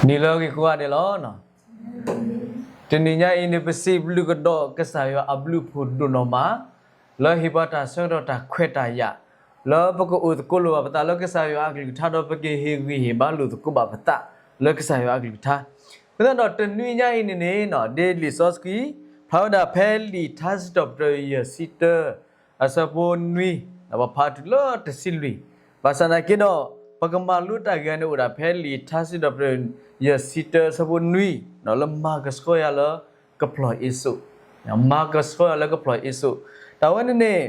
နံၤလၢအဂ့ၤကိးဂၤဒဲးလီၤ. တနံၤညါအံၤန့ၣ် ပစံးဘျုးကဒီးကစၢ်ယွၤအဘျုးအဖှိၣ်ဒိၣ်နီၢ်မး, လၢဟ့ၣ်ပှၤတၢ်ဆၢကတီၢ်တၢ်ခွဲးတၢ်ယာ်, လၢပကအိၣ်သကိးလိာ်ဘၣ်ပသးလၢကစၢ်ယွၤအကလုၢ်ကထါဒီး ပကဟ့ၣ်ဂံၢ်ဟ့ၣ်ဘါလိာ်သကိးဘၣ်ပသး လၢကစၢ်ယွၤအကလုၢ်ကထါ. အဃိသတးဒီးတနွံညါအံၤန့ၣ်န့ၣ် ဒ်လံာ်စီဆှံ ဖျါဝဲဒၣ်ဖဲလံာ်ထါစံးထီၣ်ပတြၢၤယဲၢ်ဆံတၢ အဆၢဖိနွံ, ဒီးပဖးတုၤလၢတဆံလွံၢ်, ဘၣ်ဆၣ်သနာ်က့ဒီး ပကမၤလိတၢ်ဂ့ၢ်န့ၣ်အိၣ်ဒၣ်ဖဲလံာ်ထါစံးထီၣ်ပတြၢၤ ယဲၢ်ဆံတၢ အဆၢဖိနွံ, လၢမၤကဆှီယၤလၢကဖျီၣ်အ့စိး, မၤကဆှီယၤလၢကဖျီၣ်အ့စိး, တၢ်ဝဲန့ၣ်န့ၣ်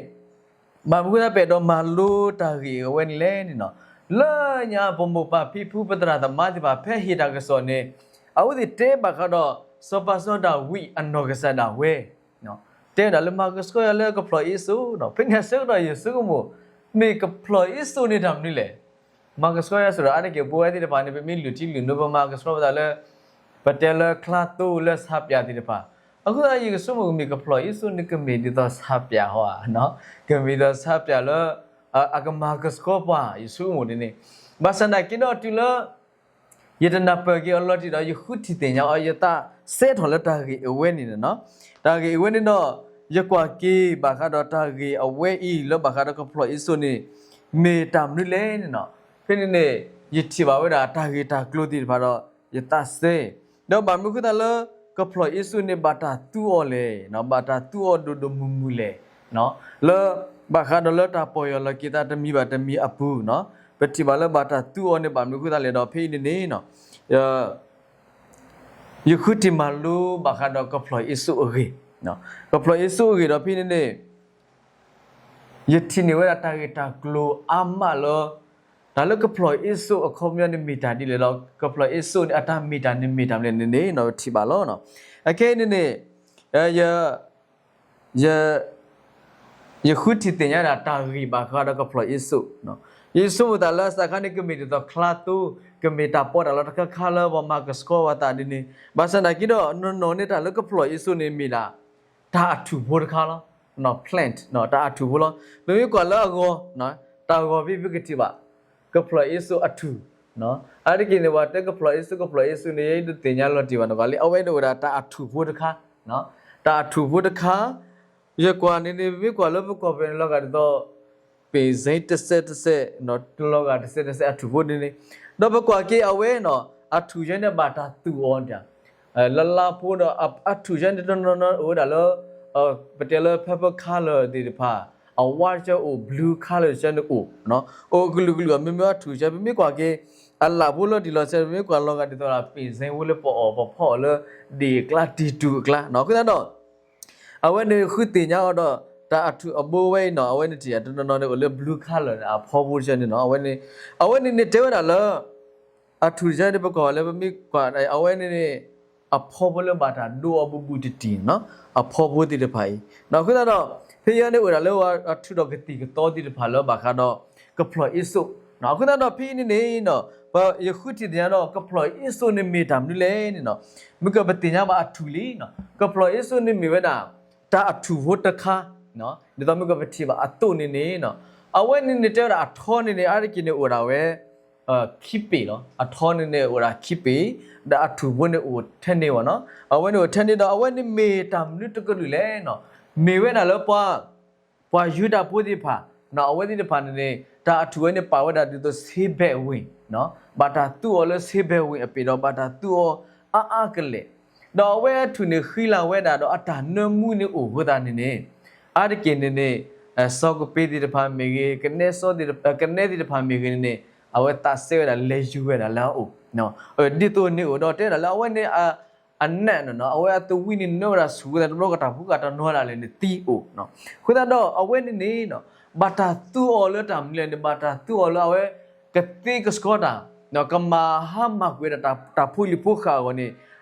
ဘၣ်မနုၤဃိသတးပအဲၣ်ဒိးမၤလိတၢ်ဂ့ၢ်အဝဲန့ၣ်လဲၣ်န့ၣ်, လၢညါပမိၢ်ပၢ်ဖံဖုပသရၣ်သမါသ့ၣ်တဖၣ် ဖဲဟ့ၣ်တၢ်ကစီၣ်န့ၣ် အဝဲသ့ၣ်တဲဘၣ်ဃးဒီး စီၤပၤစီၤဒၤဝံးအနီၢ်ကစၢ်ဒၣ်ဝဲ တဲဝဲဒၣ်လၢမၤကဆှီယၤလၢကဖျီၣ်အ့စိး, ဖဲန့ၣ်အဆၢကတီၢ်ယဆိကမိၣ်, မ့ၢ်ကဖျီၣ်အ့စိးန့ၣ်တၢ်မနုၤလဲၣ်. မၤကဆှီယၤဆိးဒီး အါတက့ၢ်ပဝဲသ့ၣ်တဖၣ်န့ၣ် ပမ့ၢ်လုၢ်ထံလုၢ်နိ ပမၤကဆှီပသးလၢ ပတဲလၢချါသိလၢဆးပၠးသ့ၣ်တဖၣ်, အဃိသတးယကဆိကမိၣ် မ့ၢ်ကဖျီၣ်အ့စိးန့ၣ် ကမ့ၢ်ဒ်သိးဆးပၠးဟီဧါ, ကမ့ၢ်ဒ်သိးဆးပၠးလၢ အကမၤကဆှီပှၤ ယဆိကမိၣ်ဒ်န့ၣ်, ဘၣ်ဆၣ်သနာ်က့ဒီးတုၤလၢ ယတနၢ်ပၢၢ်က့ၤအီၤလီၤတံၢ်ဒီး ယဃုထံၣ်သ့ၣ်ညါအီၤ ယသးစဲထီၣ်လၢတၢ်ဂ့ၢ်အဝဲန့ၣ်န့ၣ်, တၢ်ဂ့ၢ်အဝဲန့ၣ်ဒီး ယကွၢ်က့ၤဘၣ်ဃးဒီးတၢ်ဂ့ၢ်အဝဲအံၤ လၢဘၣ်ဃးဒီးကဖျီၣ်အ့စိးန့ၣ် မ့ၢ်တၢ်မနုၤလဲၣ်န့ၣ်, ဖဲန့ၣ်န့ၣ် ယထံၣ်ဘၣ်ဝဲဒၣ်တၢ်ဂ့ၢ်တၢ်ကျိၤသ့ၣ်တဖၣ်ဒီး ယသးစဲ, ဒီးဘၣ်မနုၤဃိသတးလၢ ကဖျီၣ်အ့စိးန့ၣ် ဘၣ်တၢ်သူအီၤလဲၣ်, ဘၣ်တၢ်သူအီၤဒိၣ်ဒိၣ်မုၢ်မုၢ်လဲၣ်, လၢ ဘၣ်ဃးဒီးလၢတၢ်ပီၢ်ယၢ်လီၤက့ၤသးတမံၤဘၣ်တမံၤအပူၤ, ပထံၣ်ဘၣ်လၢဘၣ်တၢ်သူအီၤန့ၣ် ဘၣ်မနုၤဃိသတးလဲၣ်ဒီး ဖဲအံၤန့ၣ်န့ၣ် ယဃုထံၣ်မၤလိဘၣ်ဃးဒီးကဖျီၣ်အ့စိးအဂ့ၢ်, ကဖျီၣ်အ့စိးအဂ့ၢ်ဒီးဖဲအံၤန့ၣ်န့ၣ် ယထံၣ်န့ၢ်ဝဲဒၣ်တၢ်ဂ့ၢ်တၢ်ကျိၤအါမးလၢ တၢ်လၢကဖျီၣ်အ့စိးအခီပညီန့ၣ်မ့ၢ်တၢ်ဒ်လဲၣ်ဒီး ကဖျီၣ်အ့စိးန့ၣ် အတၢ်မ့ၢ်တၢ်န့ၣ်မ့ၢ်တၢ်မနုၤလဲၣ်န့ၣ်န့ၣ် ပထံၣ်ဘၣ်လီၤ. အခဲအံၤန့ၣ်န့ၣ် ယ ယဃုထံၣ်သ့ၣ်ညါဒၣ်တၢ်ဂ့ၢ်ဘၣ်ဃးဒီးကဖျီၣ်အ့စိး, ယဆိကမိၣ်သးလၢအစးခါန့ၣ် ကမ့ၢ်ဒ်သိးချါသိ, ကမ့ၢ်တၢ်ပီးတၢ်လီတခါခါလၢပှၤမၤကဆှီဝဲသးဒ်န့ၣ်, ဘၣ်ဆၣ်သနာ်က့ဒီး နီၢ်နီၢ်န့ၣ်တၢ်လၢကဖျီၣ်အ့စိးန့ၣ်မ့ၢ်ဒၣ် တၢ်အထူၣ်ဖိတခါလီၤ, plant တၢ်အထူၣ်ဖိလီၤ. ပမ့ၢ်ကွၢ်လၢအဂီၤ, တၢ်ဂီၤဖဲပကထံၣ်ဘၣ် ကဖျီၣ်အ့စိးအထူၣ်, အါတက့ၢ်န့ၣ် ပှၤတဲကဖျီၣ်အ့စိး ကဖျီၣ်အ့စိးန့ၣ် ယတသ့ၣ်ညါလီၤတံၢ်ဘၣ်နီၢ်ကီၢ်လံ, အဝဲန့ၣ်အိၣ်ဒၣ်တၢ်အထူၣ်ဖိတခါ, တၢ်အထူၣ်ဖိတခါ, ယကွၢ်န့ၣ်န့ၣ် ပမ့ၢ်ကွၢ်လၢပကီၢ်ပယီၤန့ၣ် လီၤဂာ်ဒ်သိး ပ့ၣ်စ့တစဲးတစဲး, လီၤဂာ်တစဲးတစဲးအထူၣ်ဖိန့ၣ်န့ၣ်, ဒီးပကွၢ်က့ၤအဝဲနီၢ် အထူၣ်ယဲန့ၣ်ဘၣ်တၢ်သူအီၤ, လၢလါဖိဒီး အထူၣ်ယဲန့ၣ်တနီၤနီၤအိၣ်ဝဲဒၣ်လၢ ပတဲလၢ purple color သ့ၣ်တဖၣ်, အ white ကအိၣ် blue color ကန့ၣ်အိၣ်, အိၣ်ကလုာ်ကလုာ် မ့မ့ၢ်အထူၣ်ယဲ ပမ့ၢ်ကွၢ်က့ၤ အလၣ်ဖိလီၤတံၢ်လီၤဆဲး ပမ့ၢ်ကွၢ်လီၤဂာ်ဒ်သိးဒီး ပ့ၣ်စ့ဖိလၢပအီၣ်ပဖီအီၣ်လၢ ဒ့ၣ်အကျါ တံၢ်တူၢ်အကျါ, အဃိသတးဒီး အဝဲန့ၣ်ဃုသ့ၣ်ညါအီၤဒီး တၢ်အထူၣ်အဘိဝဲအံၤနီၢ် အဝဲန့ၣ်ထံၣ်တနီၤနီၤန့ၣ် အိၣ်လၢ blue color န့ၣ် အဖီဖိတဆၢန့ၣ်နီၢ် အဝဲန့ၣ်, အဝဲန့ၣ်န့ၣ်တဲဝဲဒၣ်လၢ အထူၣ်တဆၢန့ၣ် ပကွၢ်လၢပမ့ၢ်ကွၢ် အဝဲန့ၣ်န့ၣ် အဖီဖိလၢဘၣ်တၢ်ဒိအီၤဘူးဘူးတံၢ်တံၢ်နီၢ် အဖီဖိသ့ၣ်တဖၣ်အံၤ, အဃိသတးဒီး ဖဲအံၤန့ၣ်အိၣ်ဒၣ်လၢပှၤထူးဒီးကသံၣ်ကသီသ့ၣ်တဖၣ်လၢဘၣ်ဃးဒီး ကဖျီၣ်အ့စိး, အဃိသတးဒီးဖဲအံၤန့ၣ်န့ၣ် ယဃုထံၣ်သ့ၣ်ညါဒီး ကဖျီၣ်အ့စိးန့ၣ်မ့ၢ်တၢ်မနုၤလဲၣ်န့ၣ်နီၢ် မ့ၢ်ကပသ့ၣ်ညါဘၣ်အထူၣ်လံ, ကဖျီၣ်အ့စိးန့ၣ်မ့ၢ်ဝဲဒၣ် တၢ်အထူၣ်ဖိတခါ, ဒ်သိးမ့ၢ်ကပထံၣ်ဘၣ်အသိးန့ၣ်န့ၣ်, အဝဲန့ၣ်န့ၣ်တဲဝဲဒၣ်အထီန့ၣ်န့ၣ် အါတက့ၢ်န့ၣ်အိၣ်ဒၣ်ဝဲ ခံပ့ၤလီၤ. အထီန့ၣ်န့ၣ်အိၣ်ဒၣ်ခံပ့ၤ, ဒီးအထူၣ်ဖိန့ၣ်အိၣ်ထဲန့ၣ်ဘၣ်နီၢ်. အဝဲန့ၣ်အိၣ်ထဲန့ၣ်ဒီး အဝဲန့ၣ်မ့ၢ်တၢ်မနုၤတကလုာ်လဲၣ်နီၢ်. မ့ၢ်ဝဲဒၣ်လၢပှၤ ပှၤယူဒၤဖိသ့ၣ်တဖၣ်, အဝဲသ့ၣ်တဖၣ်န့ၣ်န့ၣ် တၢ်အထူၣ်ဝဲန့ၣ်ပာ်ဝဲဒၣ်ဒ်သိး ဆ့ဘဲးဝ့ၢ်, ဘၣ်တၢ်သူအီၤလၢဆ့ဘဲးဝ့ၢ်အပ့ၤဒီး ဘၣ်တၢ်သူအီၤအါအါကလဲာ်, ဒီးအဝဲအထူၣ်န့ၣ်ဃံလၤဝဲဒၣ်ဒီးအတၢ်နၢမူန့ၣ်အိၣ်အဃိသတးန့ၣ်န့ၣ်, အါတက့ၢ်န့ၣ်န့ၣ် စီၤကပ့ၤသ့ၣ်တဖၣ်မ့ၢ်ဂ့ၤ, ကနဲသ့ၣ်တဖၣ်မ့ၢ်ဂ့ၤန့ၣ်န့ၣ် အဝဲသးစဲဝဲဒၣ်လဲၤယူၤဝဲဒၣ်လၢအအိၣ်, ဒ်သိးန့ၣ်အိၣ်ဒီးတဲဒၣ်လၢအဝဲန့ၣ် အနၢ်နီၢ်နီၢ် အဝဲအသဝံန့ၣ်နၢဝဲဒၣ်ဆူၣ်ဝဲသး တဘျီကတၢၢ်ဖိကတၢၢ်နီၢ်ဒၣ်လဲာ်န့ၣ်သံအိၣ်, အဃိသတးဒီးအဝဲန့ၣ်န့ၣ် ဘၣ်တၢ်သူအီၤလၢတၢ်မနုၤလဲၣ်န့ၣ် ဘၣ်တၢ်သူအီၤလၢအဝဲ ကသ့ကဆှီတၢ်, ကမၤဟါမၢ်ကွံာ်ဝဲဒၣ်တၢ်ဖိလံၤဖိဃာ်အဂီၢ်န့ၣ်,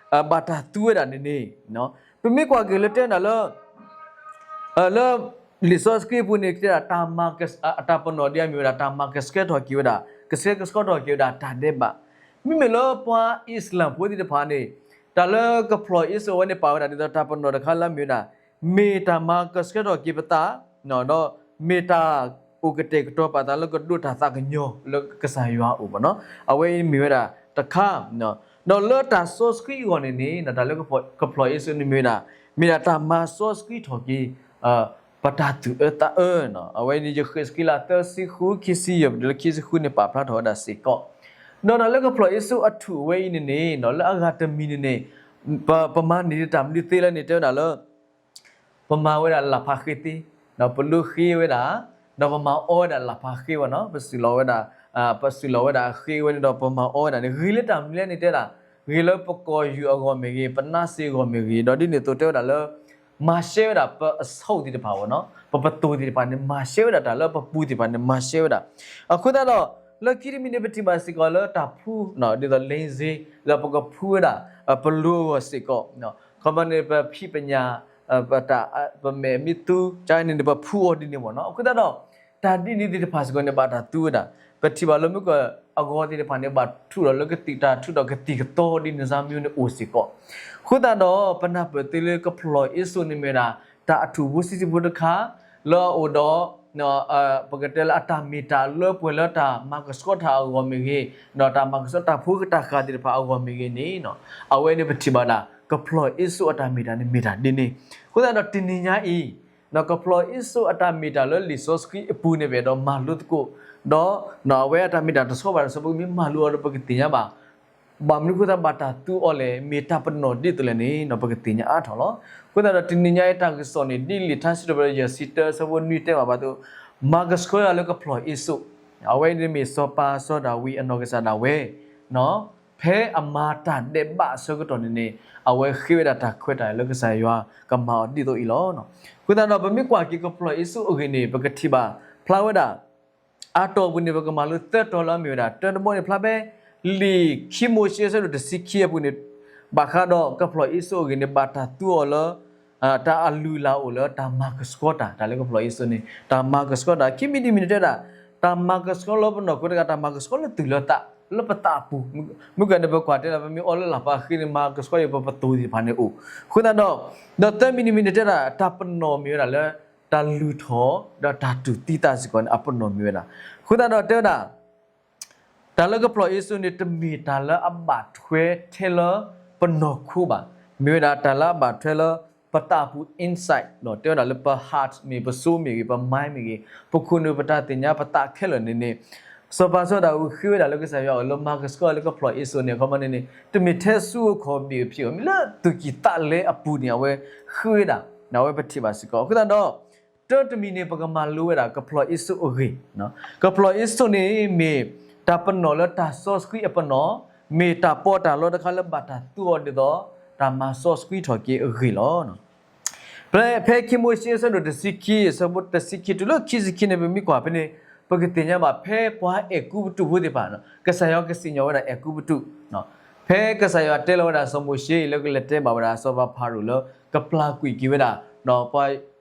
ဘၣ်တၢ်သူဝဲဒၣ်န့ၣ်န့ၣ်, ပမ့ၢ်ကွၢ်က့ၤလၢတဲဒၣ်လၢ လၢလံာ်စီဆှံပူၤန့ၣ် တဲဒၣ် တၢ်မၤကဆှီထီၣ်က့ၤဝဲဒၣ်, တၢ်မၤကဆှဲထီၣ်က့ၤဝဲဒၣ်, ကဆှဲကဆှီထီၣ်က့ၤဝဲဒၣ်တၢ်ဒဲးဘး, မ့မ့ၢ်လၢပှၤအံၣ်စလၣ်ဖိသ့ၣ်တဖၣ်န့ၣ်, တၢ်လၢကဖျီၣ်အ့စိးဝဲန့ၣ် ပာ်ဝဲဒၣ်ဒ်သိးတၢ်ပနီၣ်တခါလၢအမ့ၢ်ဝဲဒၣ်, မ့ၢ်တၢ်မၤကဆှဲထီၣ်က့ၤပသး, ဒီးမ့ၢ်တၢ်အိၣ်ကတဲာ်ကတီၤပာ်သးလၢကဒိးတၢ်သးကညီၤလၢကစၢ်ယွၤအအိၣ်ဘၣ်နီၢ်, အဝဲအံၤမ့ၢ်ဝဲဒၣ်တခါ, ဒီးလၢတၢ်စီဆှံအဂီၢ်န့ၣ်န့ၣ် တၢ်လၢကဖျီၣ်အ့စိန့ၣ်မ့ၢ်ဝဲဒၣ် မ့ၢ်ဒၣ်တၢ်မၤစီဆှံထီၣ်က့ၤ ပတၢ်သူၣ်အၢသးအၢနီၤ. အဝဲန့ၣ်ယဃ့းစက့လးသၢဆံဃု ခံဆံယဲၢ် ပတုၤလၢခံဆံဃုန့ၣ် ပာ်ဖျါထီၣ်ဝဲဒၣ်စ့ၢ်ကီး. ဒီးတၢ်လၢကဖျီၣ်အ့စိအထူၣ်အဝဲအံၤန့ၣ်န့ၣ် လၢအဂၤတမံၤန့ၣ်န့ၣ် ပမၤန့ၢ်တၢ်မနုၤသ့လဲၣ်န့ၣ် တဲဝဲဒၣ်လၢ ပမၤဝဲဒၣ်လၢ်ဖးဃ့သ့, ဒီးပလူဃ့ဝဲဒၣ်, ဒီးပမၤအီဝဲဒၣ်လၢ်ဖးဃ့ဝဲနီၤ, ပစုၣ်လီၤဝဲဒၣ်, ပစုၣ်လီၤဝဲဒၣ်ဃ့ဝဲန့ၣ်ဒီးပမၤအီဝဲဒၣ်န့ၣ် ဂ့ၤလၢတၢ်မနုၤလဲၣ်န့ၣ်တဲဒၣ်, ဂ့ၤလၢပကိာ်ယူၢ်အဂီၢ်မ့ၢ်ဂ့ၤ, ပနါစ့အဂီၢ်မ့ၢ်ဂ့ၤ, ဒီးဒ်န့ၣ်အသိးတဲဝဲဒၣ်လၢ မၤရှဲဝဲဒၣ်ပအဆိသ့ၣ်တဖၣ်ဝဲနီၤ, ပပသိၣ်သ့ၣ်တဖၣ်န့ၣ် မၤရှဲဝဲဒၣ်တၢ်လၢပပူၤသ့ၣ်တဖၣ်န့ၣ် မၤရှဲဝဲဒၣ်. အဃိသတးဒီး လၢခံတမံၤန့ၣ် ပထံၣ်ဘၣ်စ့ၢ်ကီးလၢတၢ်ဖှူ ဒ်သိး လ့စ့, ဒီးပကဖှူဝဲဒၣ် ပလူအဂီၢ်စ့ၢ်ကီး ခီမီန့ၣ် ပဖံးပညၣ် ပမဲာ်မ့ၢ်သူ ကန့ၣ်န့ၣ် ပဖှူအီၤဒ်န့ၣ်မ့ၢ်နီၤ. အဃိသတးဒီး တၢ်ဒ်န့ၣ်သ့ၣ်တဖၣ်စ့ၢ်ကီးန့ၣ် ဘၣ်တၢ်သူဝဲဒၣ်. ပထံၣ်ဘၣ်လၢမုၢ်ကီၢ်အဂီၤသ့ၣ်တဖၣ်န့ၣ် ဘၣ်ထုးထီၣ်ကသံၣ်ကသီဒ်န့ၣ်စ့ၢ်မ့ၢ်န့ၣ်အိၣ်စ့ၢ်ကီး. အဃိသတးဒီး ပနၢ်ပၢၢ်သ့လၢကဖျီၣ်အ့စိန့ၣ်မ့ၢ်ဝဲဒၣ် တၢ်အထူၣ်ဖိဆံးဆံးဖိတခါ လၢအအိၣ်ဒီး ပကတဲလၢအတၢ်မ့ၢ်တၢ်လၢပှဲၤလၢတၢ်မၤကဆှီတၢ်အဂီၢ်မ့ၢ်ဂ့ၤ, ဒီးတၢ်မၤကဆှီတၢ်ဖိတၢ်ဃၢ်သ့ၣ်တဖၣ်အဂီၢ်မ့ၢ်ဂ့ၤန့ၣ်, အဝဲန့ၣ်ပထံၣ်ဘၣ်ဒၣ် ကဖျီၣ်အ့စိအတၢ်မ့ၢ်တၢ်န့ၣ်မ့ၢ်တၢ်ဒ်န့ၣ်. အဃိသတးဒီးတနံၤညါအံၤ ကဖျီၣ်အ့စိအတၢ်မ့ၢ်တၢ်လၢလံာ်စီဆှံအပူၤန့ၣ် ပအဲၣ်ဒိးမၤလိသကိး, ဒီးအဝဲအတၢ်မ့ၢ်တၢ်တဆီဘၣ်တဆီ ပကမ့ၢ်မၤလိအီၤဒီးပကသ့ၣ်ညါဘၣ် ဘၣ်မနုၤအဃိသတးဘၣ်တၢ်သူအီၤလဲၣ်, မ့ၢ်တၢ်ပနီၣ်ဒ်သိးလဲၣ်န့ၣ် ပကသ့ၣ်ညါအါထီၣ်လီၤ. အဃိသတးဒီးတနံၤညါအံၤတၢ်ကစီၣ်န့ၣ် ဒ်လံာ်ထါစံးထီၣ်ပတြၢၤယဲၢ်ဆံတၢ အဆၢဖိနွံတဲဘၣ်ပှၤအသိး, မၤကဆှီယွၤလၢကဖျီၣ်အ့စိ, အဝဲန့ၣ်မ့ၢ်စီၤပၤစီၤဒၤဝံးအနီၢ်ကစၢ်ဒၣ်ဝဲ ဖဲအမၤတၢ်ဒဲးဘးအဆၢကတီၢ်န့ၣ်န့ၣ် အဝဲဃ့ဝဲဒၣ်တၢ်ခွဲးတၢ်ယာ်လၢကစၢ်ယွၤကမၤအီၤဒ်သိးအံၤလီၤ. အဃိသတးဒီး ပမ့ၢ်ကွၢ်က့ၤကဖျီၣ်အ့စိအဂ့ၢ်န့ၣ် ပကထံၣ်ဘၣ်ဖျါဝဲဒၣ် အတီၢ်ပူၤန့ၣ် ပကမၤလိသၢတီၤလၢအမ့ၢ်ဝဲဒၣ် တၢတဘီန့ၣ်ဖျါဖဲ လံာ်ခံမိၤၡ့အဆၢဒိၣ်တဆံခံအပူၤန့ၣ် ဘၣ်ဃးဒီးကဖျီၣ်အ့စိအဂ့ၢ်န့ၣ် ဘၣ်တၢ်သူအီၤလၢ တၢ်အလုၢ်အလၢ်အိၣ်လၢတၢ်မၤကဆှီတၢ်, တၢ်လၢကဖျီၣ်အ့စိန့ၣ် တၢ်မၤကဆှီတၢ်. ခံမံၤတမံၤန့ၣ်တဲဒၣ် တၢ်မၤကဆှီလၢပနီၢ်ခိတဂၤ တၢ်မၤကဆှီလၢတုၤလၢသး လၢပသးအပူၤ. မုၢ်ကၢန့ၣ် ပကွၢ်တဲဒၣ် ပမ့ၢ်အီလၢလၢ်ဖးဃ့န့ၣ် မၤကဆှီယပပသိၣ်သ့ၣ်တဖၣ်န့ၣ်အိၣ်. အဃိသတးဒီး ဒီးသၢမံၤတမံၤန့ၣ်တဲဒၣ် တၢ်ပနီၣ်မ့ၢ်ဝဲဒၣ်လၢ တၢ်လုၢ်ထီၣ် ဒီးတၢ်တူၢ်သံသးစ့ၢ်ကီးန့ၣ် အပနီၣ်မ့ၢ်ဝဲဒၣ်. အဃိသတးဒီးတဲဝဲဒၣ် တၢ်လၢကဖျီၣ်အ့စိန့ၣ် တမ့ၢ်တၢ်လၢအဘၣ်ထွဲထဲလၢပနီၢ်ခိဘၣ်. မ့ၢ်ဝဲဒၣ်တၢ်လၢအဘၣ်ထွဲလၢပသးအပူၤ inside ဒီးတဲဝဲဒၣ်လၢပ heart မ့ၢ် ပစိမ့ၢ်ဂ့ၤ ပ mind မ့ၢ်ဂ့ၤ ပခိၣ်နူာ်ပတၢ်သ့ၣ်ညါပသးခဲလၢာ်န့ၣ်န့ၣ် စီၤပၤစီၤဒၤဝံးဃ့ဝဲဒၣ်လၢကစၢ်ယွၤအအိၣ်လၢမၤကဆှီလၢကဖျီၣ်အ့စိန့ၣ် အခီပညီန့ၣ်န့ၣ် တမ့ၢ်ထဲဆူအခိၣ်ဘ့ၣ်အဖံးအီၤ မ့ၢ်လၢသူၣ်ကံၢ်သးလဲအပူၤန့ၣ် အဝဲဃ့ဝဲဒၣ် အဝဲပထံၣ်ဘၣ်စ့ၢ်ကီး. အဃိသတးဒီး တၢတမံၤန့ၣ် ပကမၤလိဝဲဒၣ် ကဖျီၣ်အ့စိအဂ့ၢ်. ကဖျီၣ်အ့စိန့ၣ်မ့ၢ်တၢ်ပနီၣ်လၢတၢ်စီဆှံအပနီၣ်, မ့ၢ်တၢ်ပီးတၢ်လီတခါလၢဘၣ်တၢ်သူအီၤဒ်သိး တၢ်မၤစီဆှံထီၣ်က့ၤအဂ့ၢ်လီၤ. ဖဲ ဖဲခံမိၤၡ့အဆၢဒိၣ်တဆံခံ အဆၢဖိတဆံခံတုၤလၢခံဆံခံန့ၣ် ပမ့ၢ်ကွၢ်ဖဲန့ၣ် ပကသ့ၣ်ညါဘၣ်ဖဲပှၤအဲၤကူပတူးဖိသ့ၣ်တဖၣ် ကစၢ်ယွၤကစံၣ်ညီၣ်ဝဲဒၣ်အဲၤကူပတူး ဖဲကစၢ်ယွၤတဲလီၤဝဲဒၣ်စီၤမိၤၡ့အံၤ လၢကလဲၤတဲဘၣ်ဝဲဒၣ်စီၤပၤဖၤရိၤလၢ ကပျၢ်ကွံာ်က့ၤဝဲဒၣ်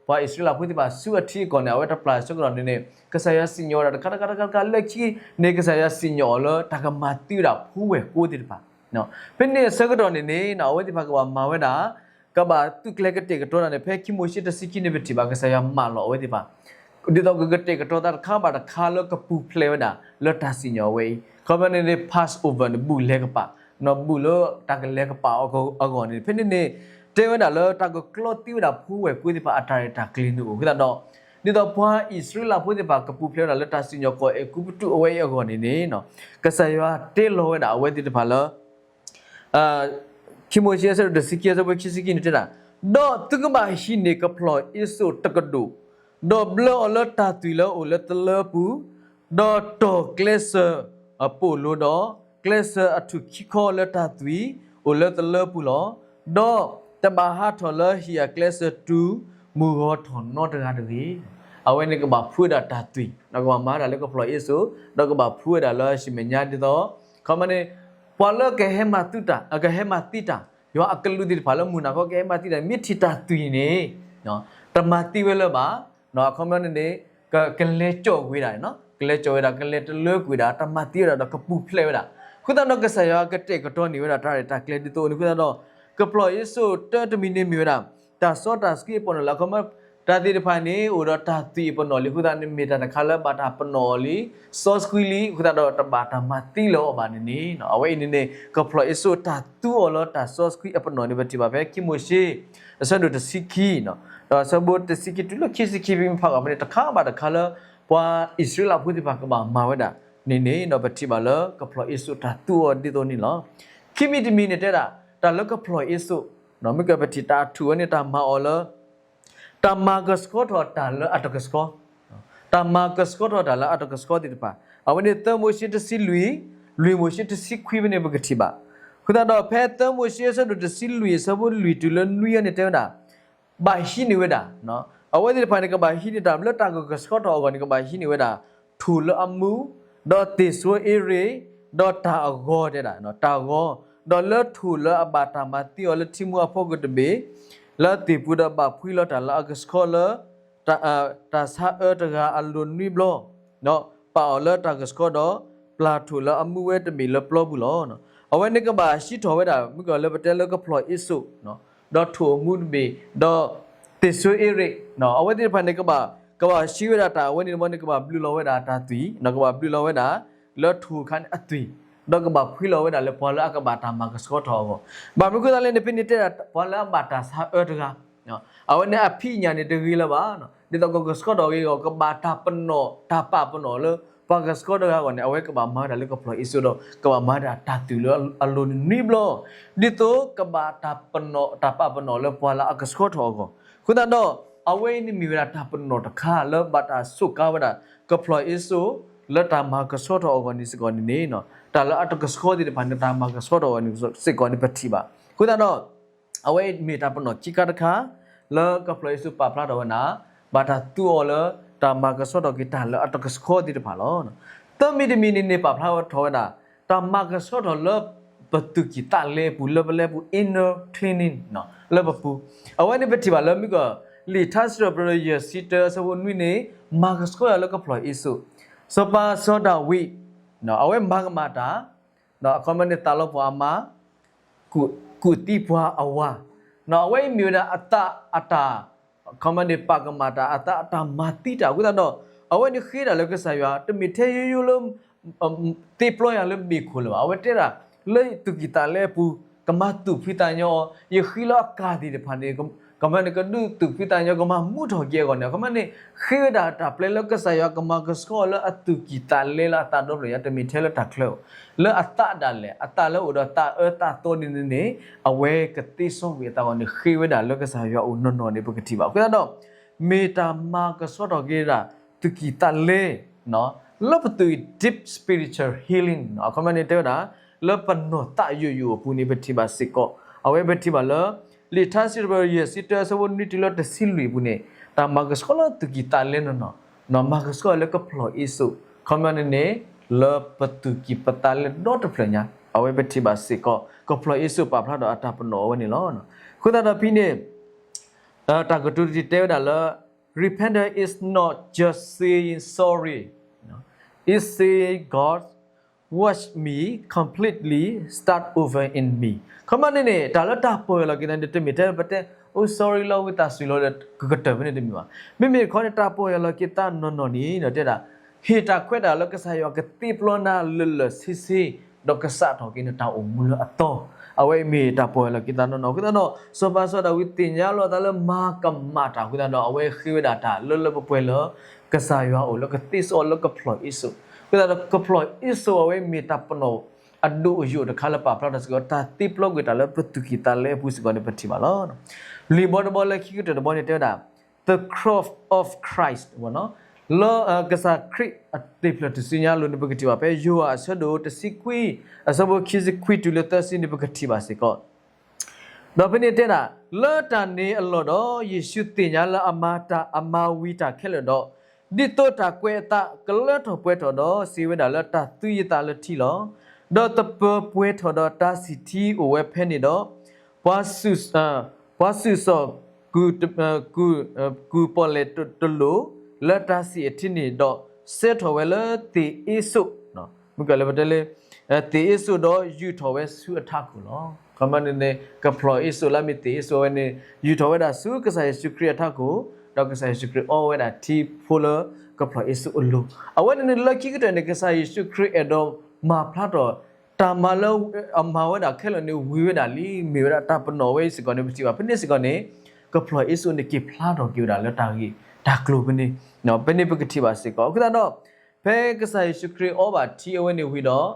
ပှၤအံၣ်စရ့လးဖိသ့ၣ်တဖၣ်ဆူအထံအကီၢ်န့ၣ် အဝဲတပျၢ်ဆၢကတီၢ်န့ၣ်န့ၣ် ကစၢ်ယွၤစံၣ်ညီၣ်ဝဲဒၣ်တခါတခါတခါတခါလၢခံန့ၣ် ကစၢ်ယွၤစံၣ်ညီၣ်အီၤလၢတၢ်ကမၤသံဝဲဒၣ်ဖိဝဲၢ်ကိသ့ၣ်တဖၣ် ဖဲန့ၣ်အဆၢကတီၢ်န့ၣ်န့ၣ် အဝဲသ့ၣ်တဖၣ်ကဘၣ်မၤဝဲဒၣ် ကဘၣ်သုးကျဲၤကတဲာ်ကတီၤတၢ်န့ၣ် ဖဲခံမိၤၡ့တဆံခံန့ၣ် ပထံၣ်ဘၣ်ကစၢ်ယွၤမၢလီၤအဝဲသ့ၣ်တဖၣ် ဒ်သိးကကတဲာ်ကတီၤသးတခါဘၣ်တခါလၢကပူၤဖျဲးဝဲဒၣ် လၢတၢ်စံၣ်ညီၣ်အဝဲအံၤ ခီဖျိန့ၣ်န့ၣ် Passover န့ၣ် ဘူၣ်လဲၤကပာ် ဘူးလၢတၢ်ကလဲၤကပာ်အဂီၢ်န့ၣ် ဖဲန့ၣ်န့ၣ် တဲဝဲဒၣ်လၢတၢ်ကကျီသံဝဲဒၣ်ဖိဝဲၢ်ကိသ့ၣ်တဖၣ်အတၢ်ရဲၣ်တၢ်ကျဲၤန့ၣ်အိၣ် အဃိသတးဒီး ဒ်သိးပှၤအံၣ်စရ့လးဖိသ့ၣ်တဖၣ်ကပူၤဖျဲးဝဲဒၣ်လၢတၢ်စံၣ်ညီၣ်ကီၢ်အဲၤကူပတူးအဝဲအံၤအဂီၢ်န့ၣ်န့ၣ် ကစၢ်ယွၤတ့လီၤဝဲဒၣ်အဝဲသ့ၣ်တဖၣ်လၢ ခံမိၤၡ့အဆၢဒိၣ်တဆံခံ အဆၢဖိခံဆံခံန့ၣ်တဲဒၣ်, ဒီးသုကဘၣ်ဟံးန့ၢ်ကဖျီၣ်အ့စိၣ်တကဒိၣ်, ဒီးဘျၢအီၤလၢတၢ်သွံၣ်လၢအအိၣ်လၢသလၢပူၤ, ဒီးတီၢ်ကျဲစၢၤပိာ်လိၤဒီး ကျဲစၢၤအထူၣ်ခံခီလၢတၢ်သွံၣ်အိၣ်လၢသလၢပူၤလီၤ. ဒီးတဘၣ်ဟးထီၣ်လၢဟံၣ်အကျဲစၢၤတုၤမုၢ်ဂီၤထီၣ်နီတဂၤတဂ့ၤ. အဝဲန့ၣ်ကဘၣ်ဖှူဝဲဒၣ်တၢ်သွံၣ်, ဒီးကဘၣ်မၤတၢ်လၢကဖျီၣ်အ့စိၣ်, ဒီးကဘၣ်ဖှူဝဲဒၣ်လၢဟံၣ်မဲာ်ညါဒ်သိး ခီမီန့ၣ် ပှၤလၢကဟဲမၤသံတၢ်, ကဟဲမၤသံတၢ်, ယွၤအကလူးသ့ၣ်တဖၣ်လၢမုၢ်နၤခီကဟဲမၤသံတၢ် မ့ၢ်ထံၣ်တၢ်သွံၣ်န့ၣ် တမၤသံဝဲလၢၤဘၣ်, အခီပညီန့ၣ်န့ၣ် ကလဲၤကၠီၣ်ဝဲဒၣ်, ကလဲၤကၠီၣ်ဝဲဒၣ်, ကလဲၤတလၢကွံာ်ဝဲဒၣ်, တမၤသံဝဲဒၣ်ဒီးကပူၤဖျဲးဝဲဒၣ်. အဃိသတးဒီးကစၢ်ယွၤကတဲာ်ကတီၤန့ၢ်ဝဲဒၣ်တၢ်ရဲၣ်တၢ်ကျဲၤဒ်သိးအံၤန့ၣ် အဃိသတးဒီး ကဖျီၣ်အ့စိၣ်တၢတမံၤန့ၣ်မ့ၢ်ဝဲဒၣ် တၢ်စီတၢ်ဆှံအပနီၣ်လၢ အခီပညီ တၢ်သ့ၣ်တဖၣ်န့ၣ် အိၣ်ဒီးတၢ်သွံၣ်အပနီၣ်လံအဃိသတးန့ၣ် မ့ၢ်တၢ်တခါလၢဘၣ်တၢ်ပနီၣ်အီၤလံ, စီဆှံလံအဃိသတးဒီး တဘၣ်တၢ်မၤသံလၢၤအီၤဘၣ်န့ၣ်န့ၣ် အဝဲအံၤန့ၣ်န့ၣ် ကဖျီၣ်အ့စိာ်တၢ်သူအီၤလၢတၢ်စီဆှံအပနီၣ်န့ၣ် ပထံၣ်ဘၣ်ဖဲခံမိၤၡ့ အဆၢဒိၣ်တဆံခံ ဒီးအဆၢဖိတဆံခံတုၤလၢခံဆံခံ ပမ့ၢ်ဖးကွၢ်ဖဲန့ၣ် တခါဘၣ်တခါလၢ ပှၤအံၣ်စရ့လးဖိသ့ၣ်တဖၣ်ကဘၣ်မၤဝဲဒၣ်န့ၣ်န့ၣ် ဒီးပထံၣ်ဘၣ်လၢကဖျီၣ်အ့စိာ်တၢ်သူအီၤဒ်သိးန့ၣ်လီၤ. ခံမံၤတမံၤန့ၣ်တဲဒၣ် တၢ်လၢကဖျီၣ်အ့စိာ် မ့ၢ်ကပထံၣ်တၢ်အထူၣ်ဝဲန့ၣ် တၢ်မၤအီၤလၢ တၢ်မၤကဆှီထီၣ်တၢ်လၢအတကဆှီ, တၢ်မၤကဆှီထီၣ်တၢ်လၢအတကဆှီသ့ၣ်တဖၣ် အဝဲန့ၣ်သၢမိၤၡ့တဆံလွံၢ်, လွံၢ်မိၤၡ့တဆံခွံဖဲန့ၣ် ပကထံၣ်ဘၣ်. အဃိသတးဒီးဖဲသၢမိၤၡ့အဆၢဒိၣ်တဆံလွံၢ် အဆၢဖိလွံၢ်တုၤလၢနွံအံၤန့ၣ်တဲဝဲဒၣ် ဘၣ်ဟံးန့ၢ်ဝဲဒၣ်, အဝဲသ့ၣ်တဖၣ်န့ၣ် ကဘၣ်ဟံးန့ၢ်တၢ်လၢတၢ်ကကဆှီထီၣ်အဂီၢ်န့ၣ် ကဘၣ်ဟံးန့ၢ်ဝဲဒၣ် ထိၣ်လၢအမူ, ဒီးသ့ၣ်စိအ့ရ့ၣ်, ဒီးတၢ်အဂီၤတဲဒၣ် တၢ်အဂီၤ, ဒီးလၢထိၣ်လၢအဘၣ်တၢ်မၤသံအီၤလၢထံမူအဖီခိၣ်တဘ့ၣ်, လၢသ့ၣ်ပူၤဒီးဘၣ်ဖှံလီၤတၢ်လၢအကဆှီလၢ တၢ်ဆါအၢတဂၤအလိၤနွံဘျီ, ဒီးပာ်အီၤလၢတၢ်ကဆှီဒီး ပျၢ်ထိၣ်လၢအမူဝဲတဘ့ၣ်လၢပျီပူၤလီၤ. အဝဲန့ၣ်ကဘၣ်ဟံးထီၣ်ဝဲဒၣ် မ့ၢ်ကလၢပတဲလၢကဖျီၣ်အ့စိာ်, ဒီးထိၣ်အမူတဘ့ၣ်, ဒီးသ့ၣ်စိအ့ရ့ၣ်, အဝဲသ့ၣ်တဖၣ်န့ၣ် ကဘၣ်ဟံးဝဲဒၣ်တၢ်အဝဲန့ၣ်တဘျီန့ၣ် ကဘၣ်ဘျုးလီၤဝဲဒၣ်တၢ်သွံၣ်, ကဘၣ်ဘျုးလီၤဝဲဒၣ် လၢထိၣ်ခါန့ၣ်အသွံၣ်, ဒီးကဘၣ်ဖှံလီၤဝဲဒၣ်လၢပှၤလၢအကဘၣ်တၢ်မၤကဆှီထီၣ်အဂီၢ်, ဘၣ်မနုၤအဃိသတးလဲၣ်န့ၣ် ဖဲန့ၣ်တဲဒၣ် ပှၤလၢအဘၣ်တၢ်ဆါအၢတဂၤ အဝဲန့ၣ်အဖံးအညၣ်န့ၣ်တဂ့ၤလၢၤဘၣ်, ဒ်သိးကကဆှီထီၣ်ဂ့ၤအဂီၢ် ကဘၣ်တၢ်ပနီၣ် တၢ်ပာ်ပနီၣ်လၢ ပှၤကဆှီတဂၤအဂီၢ်န့ၣ် အဝဲကဘၣ်မၤဝဲဒၣ်လၢကဖျီၣ်အ့စိာ်ဒီး ကဘၣ်မၤဝဲဒၣ်တၢ်သွံၣ်လၢအလိၤန့ၣ်နွံဘျီ, ဒ်သိးကဘၣ်တၢ်ပနီၣ် တၢ်ပာ်ပနီၣ်လၢပှၤလၢအကဆှီထီၣ်အဂီၢ်, အဃိသတးဒီး အဝဲအံၤန့ၣ်မ့ၢ်ဝဲဒၣ်တၢ်ပနီၣ်တခါလၢဘၣ်တၢ်စူးကါဝဲဒၣ် ကဖျီၣ်အ့စိာ် လၢတၢ်မၤကဆှီထီၣ်အဂီၢ်န့ၣ်စ့ၢ်ကီးန့ၣ်န့ၣ်, တၢ်လၢအတကဆှီသ့ၣ်တဖၣ်န့ၣ် တၢ်မၤကဆှီထီၣ်အဂီၢ်န့ၣ်စ့ၢ်ကီးန့ၣ် ပထံၣ်ဘၣ်. အဃိသတးဒီး အဝဲအံၤမ့ၢ်တၢ်ပနီၣ်ခံခါတခါ လၢကဖျီၣ်အ့စိာ်ပာ်ဖျါထီၣ်ဝဲဒၣ် ဘၣ်တၢ်သူအီၤလၢ တၢ်မၤကဆှီထီၣ်က့ၤတၢ်လၢအတကဆှီသ့ၣ်တဖၣ်လီၤ. သၢမံၤတမံၤန့ၣ်န့ၣ် ပာ်ဖျါထီၣ်ဝဲဒၣ် တၢ်မၤကဆှီထီၣ်လၢပသူၣ်ကံၢ်သးလဲအပူၤ လၢပလဲပူၤ inner cleaning လၢပပူၤ, အဝဲန့ၣ်ပထံၣ်ဘၣ်လၢမ့ၢ်က လံာ်ထါစံးထီၣ်ပတြၢၤ ယဲၢ်ဆံတၢ အဆၢဖိနွံန့ၣ် မၤကဆှီယၤလၢကဖျီၣ်အ့စိာ်, စီၤပၤစီၤဒၤဝံး အဝဲမၤကမၣ်တၢ် အခီပညီန့ၣ် သးလီပှၤအမါ, ကူၣ်သံပှၤအဝၤ, အဝဲအံၤမ့ၢ်ဝဲဒၣ်အသးအတၢ် အခီပညီန့ၣ် ပာ်ကမၣ်တၢ် အသးအတၢ်မၤသံတၢ်အဃိသတးဒီး အဝဲန့ၣ်ဃ့ဒၣ်လၢကစၢ်ယွၤ တမ့ၢ်ထဲယိယိလၢ သ့ပျီယၤလၢမ့ၢ်ခိၣ်လၢၤဘၣ်. အဝဲတဲဒၣ် လၢသူၣ်ကံၢ်သးလဲအပူၤ ကမၤသူၣ်ဖှံသးညီအီၤ, ယဃ့လၢအကၢ်သ့ၣ်တဖၣ်န့ၣ် ကမၤန့ၣ် ကဒုးသူၣ်ဖှံသးညီ ကမၤမူထီၣ်က့ၤအဂီၢ်န့ၣ် အခီပညီန့ၣ် ဃ့ဝဲဒၣ်တၢ်ပျဲလၢကစၢ်ယွၤကမၤကဆှီအီၤလၢအသူၣ်ကံၢ်သးလဲလၢအသးဒီဖျၢၣ်ညါ တမ့ၢ်ထဲလၢတၢ်ချၢအီၤ လၢအသးဒၣ်လဲာ် အသးလၢအိၣ်ဒီးသးအၢသးသီန့ၣ်န့ၣ် အဝဲကသ့စီကွံာ်အသးအဂီၢ်န့ၣ် ဃ့ဝဲဒၣ်လၢကစၢ်ယွၤအိၣ်နီၢ်နီၢ်န့ၣ် ပကထံၣ်ဘၣ်. အဃိသတးဒီး မ့ၢ်တၢ်မၤကဆှီထီၣ်က့ၤဒၣ် သူၣ်ကံၢ်သးလဲ လၢပသူၣ် deep spiritual healing အခီပညီန့ၣ်တဲဝဲဒၣ် လၢပနီၢ်သးယိာ်ယိာ်အပူၤန့ၣ် ပထံၣ်ဘၣ်စ့ၢ်ကီး အဝဲပထံၣ်ဘၣ်လၢ လံာ်ထါစံးထီၣ်ပတြၢၤ ယဲၢ်ဆံတၢ အဆၢဖိနွံတုၤလၢတဆံလွံၢ်အပူၤန့ၣ် တၢ်မၤကဆှီလၢသူၣ်ကံၢ်သးလဲနီၢ်နီၢ် မၤကဆှီလၢကဖျီၣ်အ့စိာ် အခီပညီန့ၣ်န့ၣ် လၢပသူၣ်ကံၢ်ပသးလဲဒီတဖျၢၣ်ညါ အဝဲပထံၣ်ဘၣ်စ့ၢ်ကီး ကဖျီၣ်အ့စိာ်ပာ်ဖျါဒီးအတၢ်ပနီၣ်အဝဲန့ၣ်လီၤ. အဃိသတးဒီးဖဲန့ၣ် တၢ်ကတိၤတထံၣ်တဲဝဲဒၣ်လၢ repentance is not just saying sorry, it's saying God wash me completely, start over in me. အခီပညီန့ၣ်န့ၣ် တၢ်လၢတၢ်ပီၢ်ယၢ်လီၤက့ၤသးန့ၣ် တမ့ၢ်ထဲပတဲ အိ sorry လီၤ ဝံသးစူၤလီၤ ကကတၢၢ်ဖဲန့ၣ်တမ့ၢ်ဘၣ်. မ့မ့ၢ်တခီန့ၣ် တၢ်ပီၢ်ယၢ်လီၤက့ၤသးနီၢ်နီၢ်န့ၣ် တဲဒၣ် ဟ့ၣ်တၢ်ခွဲးတၢ်ယာ်လၢကစၢ်ယွၤကသ့ပျီနၤလၢာ်လၢာ်ဆ့ဆ့ ဒီးကစးထီၣ်က့ၤနတၢ်အိၣ်မူလၢအသီ, အဝဲအံၤမ့ၢ်တၢ်ပီၢ်ယၢ်လီၤက့ၤသးနီၢ်နီၢ်. အဃိသတးဒီး စီၤပၤစီၤဒၤဝံးသ့ၣ်ညါလီၤအသးလၢမၤကမၣ်တၢ်အဃိသတးဒီး အဝဲဃ့ဝဲဒၣ်တၢ်လၢလၢပှဲၤပှဲၤလၢ ကစၢ်ယွၤအိၣ်လၢကသ့စီလၢကဖျီၣ်အ့စိာ်, အဃိသတးဒီး ကဖျီၣ်အ့စိာ်အဝဲမ့ၢ်တၢ်ပနီၣ်အဒိၣ်အယိာ်တခါလၢပာ်ဖျါထီၣ်စ့ၢ်ကီး တၢ်သ့ပျီကွံာ်တၢ်လၢပသူၣ်ကံၢ်သးလဲအပူၤစ့ၢ်ကီးန့ၣ် ပထံၣ်ဘၣ်လီၤ. လံာ်ဘီတဘီလၢခံကတၢၢ်တဘီန့ၣ်တဲဝဲဒၣ် the cross of Christ လၢ ကစၢ်ခရံာ်အတ့ၢ်ဖျၢၣ်တစုညါအလိၤန့ၣ် ပကထံၣ်ဘၣ်ဖဲယိၤဟၣ်အဆၢဒိၣ်တဆံခွံ အဆၢဖိခံဆံခွံတုၤလၢသၢဆံန့ၣ် ပကထံၣ်ဘၣ်စ့ၢ်ကီး ဒီးဖဲန့ၣ်တဲဒၣ် လၢတၢ်န့ၣ်အလီၢ်ဒီး ယ့ၣ်ၡူးသ့ၣ်ညါလၢအမၤတၢ်အမၤဝံၤတၢ်ခဲလၢာ်ဒီး ဒ်သိးတၢ်ကွဲးအသးကလၢထီၣ်ပှဲၤထီၣ်ဒီး စံးဝဲဒၣ်လၢတၢ်သုယသးလၢထံလီၤ. ဒီးသပၢၤပှဲၤထီၣ်ဒီးတၢ်ဆံၣ်ထံအိၣ်ဝဲဖဲန့ၣ်ဒီး ပှၤဆူၣ်စီၣ်ကုၢ် ကုၢ်ပီၣ်လဲၣ်တလိၣ် လၢတၢ်ဆံၣ်အထံန့ၣ်ဒီး ဆှၢထီၣ်ဝဲလၢသ့ၣ်အ့စိာ်, မ့ၢ်ကလၢပတဲလၢ သ့ၣ်အ့စိာ်ဒီးယူာ်ထီၣ်ဝဲဆူအထးခိၣ်လီၤ. ခီမီန့ၣ်န့ၣ် ကဖျီၣ်အ့စိာ်လၢအမ့ၢ်သ့ၣ်အ့စိာ်ဝဲန့ၣ် ယူာ်ထီၣ်ဝဲဒၣ်ဆူကစၢ်ယ့ၣ်ၡူးခရံာ်အထးခိၣ် ဒီးကစၢ်ယ့ၣ်ၡူးခရံာ်အီဝဲဒၣ်ထံဖိလၢကဖျီၣ်အ့စိအလိၤ. အဝဲန့ၣ်န့ၣ်လၢခံကတၢၢ်န့ၣ် ကစၢ်ယ့ၣ်ၡူးခရံာ်အဲၣ်ဒိးမၤဖျါထီၣ် တၢ်မၤလၢအမၤဝဲဒၣ်ခဲလၢာ်န့ၣ် ဝံၤဝဲဒၣ်လံ မ့ၢ်ဝဲဒၣ်တၢ်ပနီၣ်ဝဲအံၤစ့ၢ်ကီးန့ၣ် ပထံၣ်ဘၣ်ဖဲန့ၣ်စ့ၢ်ကီးန့ၣ် ကဖျီၣ်အ့စိန့ၣ်က့ၤဖျါထီၣ်က့ၤဝဲဒၣ်လၢတၢ်ဂ့ၢ်တၢ်ကျိၤဖဲန့ၣ် ဖဲန့ၣ်ပကထံၣ်ဘၣ်စ့ၢ်ကီး. အဃိသတးဒီး ဖဲကစၢ်ယ့ၣ်ၡူးခရံာ်အီဘၣ်ထံအဝဲန့ၣ်ဝံၤဒီး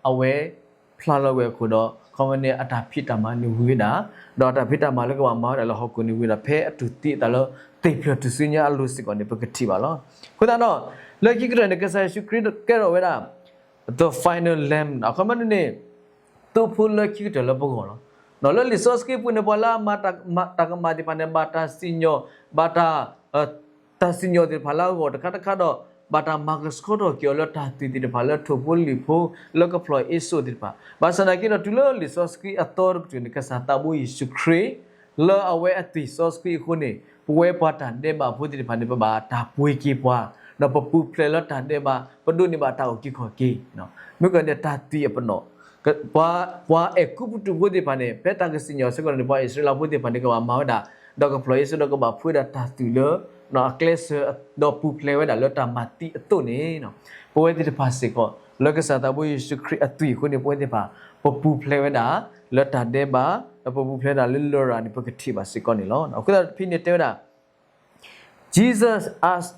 အဝဲဖျါလီၤဝဲအခိၣ်ဒီး ခီမ့ၢ်န့ၣ် အတၢ်ဖံးတၢ်မၤန့ၣ်ဝံၤဝဲဒၣ်, ဒီးအတၢ်ဖံးတၢ်မၤလၢကဘၣ်မၤဝဲဒၣ်လၢဟီၣ်ခိၣ်န့ၣ်ဝံၤဒီး ဖဲအတူၢ်သံအသးလၢ သ့ၣ်ဖျၢၣ်ထူၣ်စုညါအလိၤစ့ၢ်ကီးန့ၣ် ပကထံၣ်ဘၣ်လီၤ. အဃိသတးဒီး လၢခံကတၢၢ်န့ၣ် ကစၢ်ယ့ၣ်ၡူးခရံာ်ကဲထီၣ်ဝဲဒၣ် the final lamb အခီမ့ၢ်န့ၣ် သိဖိလၢခံကတၢၢ်လၢပဂီၢ်လီၤ. လၢလံာ်စီဆှံပူၤန့ၣ် ပှၤလၢအမၤတၢ်ကမၣ်သ့ၣ်တဖၣ်န့ၣ် ဘၣ်တၢ်စံၣ်ညီၣ်, ဘၣ်တၢ် တၢ်စံၣ်ညီၣ်သ့ၣ်တဖၣ်လၢအဂီၢ်တခါတခါဒီး ဘၣ်တၢ်မၤကဆှီထီၣ်က့ၤအီၤလၢတၢ်သွံၣ်သ့ၣ်တဖၣ်လၢထိၣ်ဖိလံၣ်ဖိ လၢကဖျီၣ်အ့စိသ့ၣ်တဖၣ်. ဘၣ်ဆၣ်သနာ်က့ဒီး တုၤလၢလံာ်စီဆှံအသီတကတၢၢ်န့ၣ် ကစၢ်သးဘိယ့ၣ်ၡူးခရံာ် လၢအဝဲအသွံၣ်စီဆှံအဃိန့ၣ် ပဝဲပှၤတၢ်ဒဲးဘးဖိသ့ၣ်တဖၣ်န့ၣ် ပဘၣ်တၢ်ပှ့ၤက့ၤပှၤ, ဒီးပပူၤဖျဲးလၢတၢ်ဒဲးဘး ပဒိးန့ၢ်ဘၣ်တၢ်အုၣ်က့ၤခီၣ်က့ၤ မ့ၢ်ကီးန့ၣ် တၢ်သွံၣ်အပနီၣ်, ပှၤ ပှၤအဲၤကူပတူးဖိသ့ၣ်တဖၣ်န့ၣ် ဖဲတၢ်ကစံၣ်ညီၣ်စ့ၢ်ကီးန့ၣ် ပှၤအံၣ်စရ့လးဖိသ့ၣ်တဖၣ်န့ၣ် ကဘၣ်မၤဝဲဒၣ် ဒီးကဖျီၣ်အ့စိဒီးကဘၣ်ဖှ့ဒၣ်တၢ်သွံၣ်လၢ အကျဲစၢၤ ဒီးပူၤဖျဲးဝဲဒၣ်လၢတၢ်မၤသံအသိးန့ၣ် ပဝဲသ့ၣ်တဖၣ်စ့ၢ်ကီး လၢကစၢ်သးဘိယ့ၣ်ၡူးခရံာ်အသွံၣ်အဃိန့ၣ် ပဝဲသ့ၣ်တဖၣ် ပပူၤဖျဲးဝဲဒၣ် လၢတၢ်ဒဲးဘး ဒီးပပူၤဖျဲးဝဲဒၣ်လၢလရာ်န့ၣ် ပကထံၣ်ဘၣ်စ့ၢ်ကီးန့ၣ်လီၤ. အဃိသတးဖဲန့ၣ်တဲဝဲဒၣ် Jesus asked